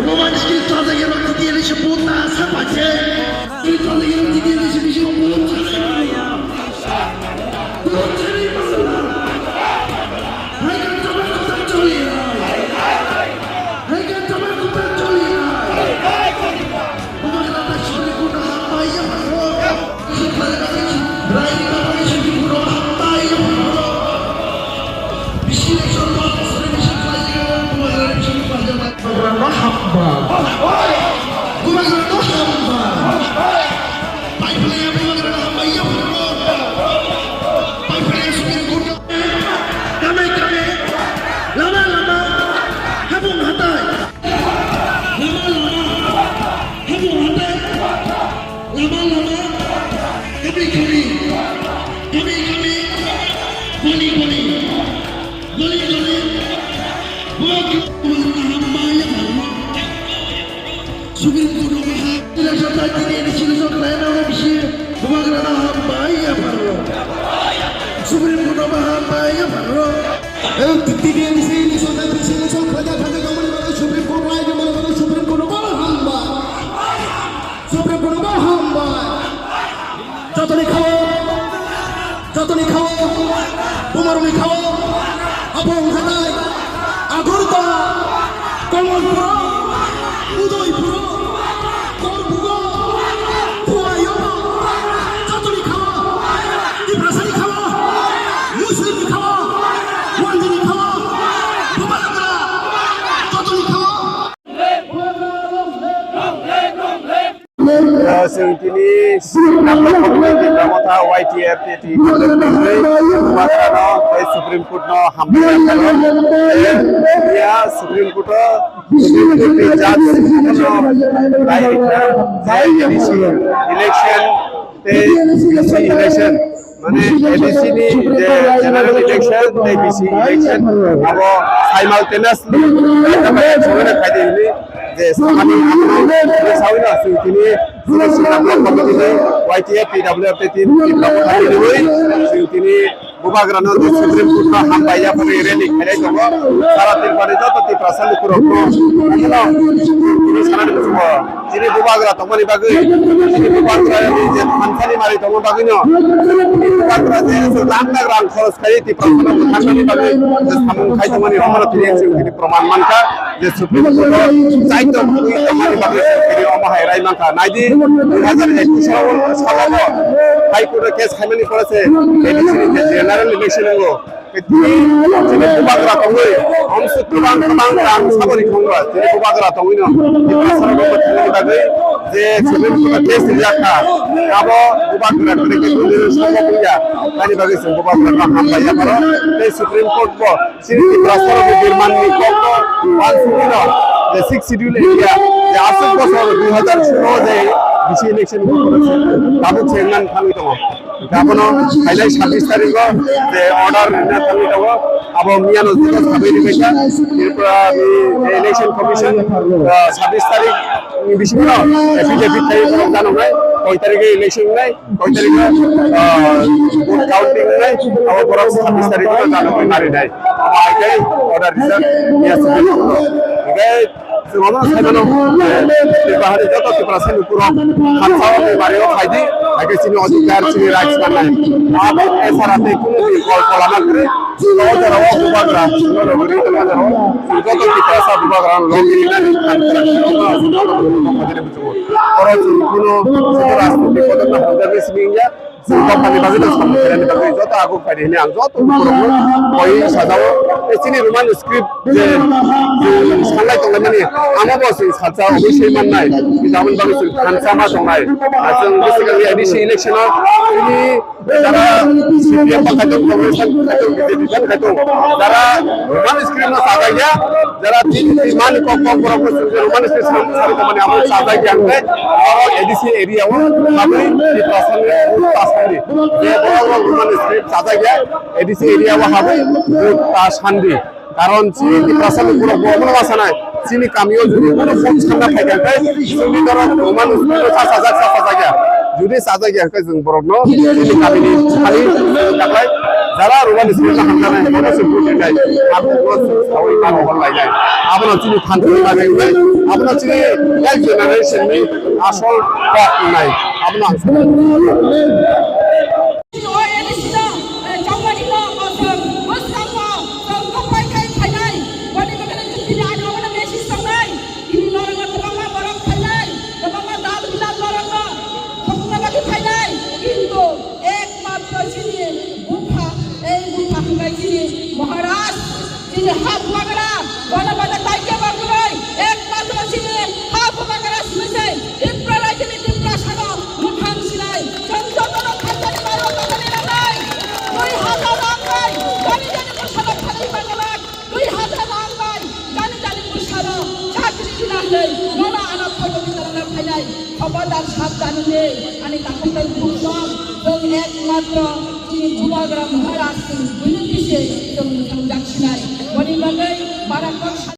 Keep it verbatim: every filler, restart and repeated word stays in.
Roman script chajak ya rok titi ele se bota sa pache. Script chajak ya rok titi ele se bisi bota sa. Bota sa ni bota. Hai kan chama kota choli hai. Hai kan chama kota choli hai. Bubagra ta sori kota hapai ya bro. Lama lama, habung hatai. Lama lama, habung hatai. Lama lama, kami kami, kami kami, bali bali, bali bali. Bubagra hambai ya bro. Supreme Court no bahai, sila sota tini ini sila sota lain nama bisi. Bubagra hambai ya bro. Supreme Court no bahai ya bro. Em, tini ini sila sota tini sila sota kerja kerja kamu ni mana Supreme Court lain ni mana mana Supreme Court no bahai hambai. Supreme Court no bahai hambai. Jotoni khao, jotoni khao, bumarokni khao, Habung hatai, Agartala, Kamalpur, Udaipur, Korbuk, Khowai, jotoni khao, Tiprasani khao, Muslimni khao, Wandini khao, Bubagra, jotoni khao. Chwng tini Tipra Motha Y T F T T Bubagrano tei Supreme Court no hambai ya Supreme Court o Supreme Court judge no bai rikha tei election tei election. Mane A D C ni je general election tei B C election abo simultaneously kaisa bai songwino khaidi hwnwi je samani hwnwi sawino chwng tini chini Singha Block Committee ni Y T F T W F tei tini Tipra Motha ni rwi chwng tini Bubagrano je Supreme Court no hambai yapharwi rally khailai tongo. Sara Tripura ni joto Tiprasa lukurokno tini sanani muchungo. Chini Bubagra tongmani bagwi, chini Bubagra ni je thansani mari tongma bagwino, chini Bubagra je aswk lakh lakh rang khoros khaiwi Tiprasano mwthangmani bagwi je samung khai tongmani, omono tini chwng tini proman mankha je Supreme Court o chaito bui tongmani bagwi chwng tini omo hai rai mankha. Naidi, dui hazar ekush salo High Court o case khaimani pore se A D C ni je general election wngo. Tini chini Bubagra tongwi, omswk kwbang kwbang rang saboni thwngwi, chini Bubagra tongwino, Tiprasa rokno mwthangmani bagwi je Supreme Court o case rijak kha, abo Bubagra kwrwi khe tongwi sombok wngya, ani bagwi chwng Bubagra no hambai ya pharo, tei Supreme Court bo chini Tiprasa rokni birmanni kokno uansugwino je Sixth Schedule area je aswk bosor dui hazar solo je B C election bo tabuk se wngmani thangwi tongo. Abono phainai sabbish tarikh o je order rina thangwi tongo, abo miyano joto sabai ribaikha Tripura ni Election Commission, ah, sabbish tarikh ni bisingo affidavit khai borok janoknai, koi tarikh election wngnai, koi tarikh, ah, vote counting wngnai, abo borok sabbish tarikh o janoknai narinai. Abo hai khe order rijak miya simi. Hingkhe Chwng omono sai mano, eh, Tripura hani joto Tiprasa lukurok khansa o bari o phaidi, hai khe chini odhikar, chini rights mannai. Abo S R A tei kunu din kolpo lama kwrwi, o jora o Bubagra, o jora o joto Tiprasa Bubagra no logi rinani khan kwrak. Oro chwng kunu chini rajnitik bodolna hamjaknai simi wngya. Chwng dophani bagwi no samung khainani bagwi joto aguk phaidi hwnwi ang joto lukurokno koi sajao. Tei chini Roman script je, je sanlai tonglaimani, amo bo chwng salsa obwi swi mannai. Aboni bagwi chwng thansa ma tongnai. Ar chwng basically A D C election o chini jara C P M ba khaitong, Congress ba khaitong, B J P ba khaitong, jara Roman script no sajak ya, jara tini mani kok kok borok no chwng je Roman script sari tongmani amo sajak ya hwnkhe oro A D C area o habwi Tiprasa ni vote pass khaidi. Je borok rok Roman script sajak ya, A D C area o habwi vote pass khaidi. Karon chini Tiprasa lukurok bo omono ma sanai, chini kamio jodi kono vote sanna phai kha khe chini norok Roman script o sa sajak, sa sajak ya. Jodi sajak ya hwnkhe chwng borokno chini kamini thani taklai Jara rwani simi kaham janai, bono se buji nai, abo bono se sawi mano hon lai nai. Abono chini thansa ni bagwi nai, abono chini next generation ni asol kok nai, abono ang sa. Bini norokno kwbangma borok phainai, kwbangma dal bilal norokno thwkna bagwi phainai, kintu ekmatro chini bupha, ei bupha hwnbai chini Maharaj, chini ha bubagra, bono bada taikhe bagwi ekmatro chini ha bubagra simi se Tipra raijoni Tiprasano mwthang sinai, chwng jotono thanjani maro tongani nangnai, dui hazar rang bai, jani jani bwsano phalwi manna. Dui hazar rang bai jani jani bwsano chakri rwna hwnwi nono ano photo bichara phainai. Khobardar sabdani le ani takhuk tei bukhuk song, chwng ekmatro chini bubagra Maharaj ni binti se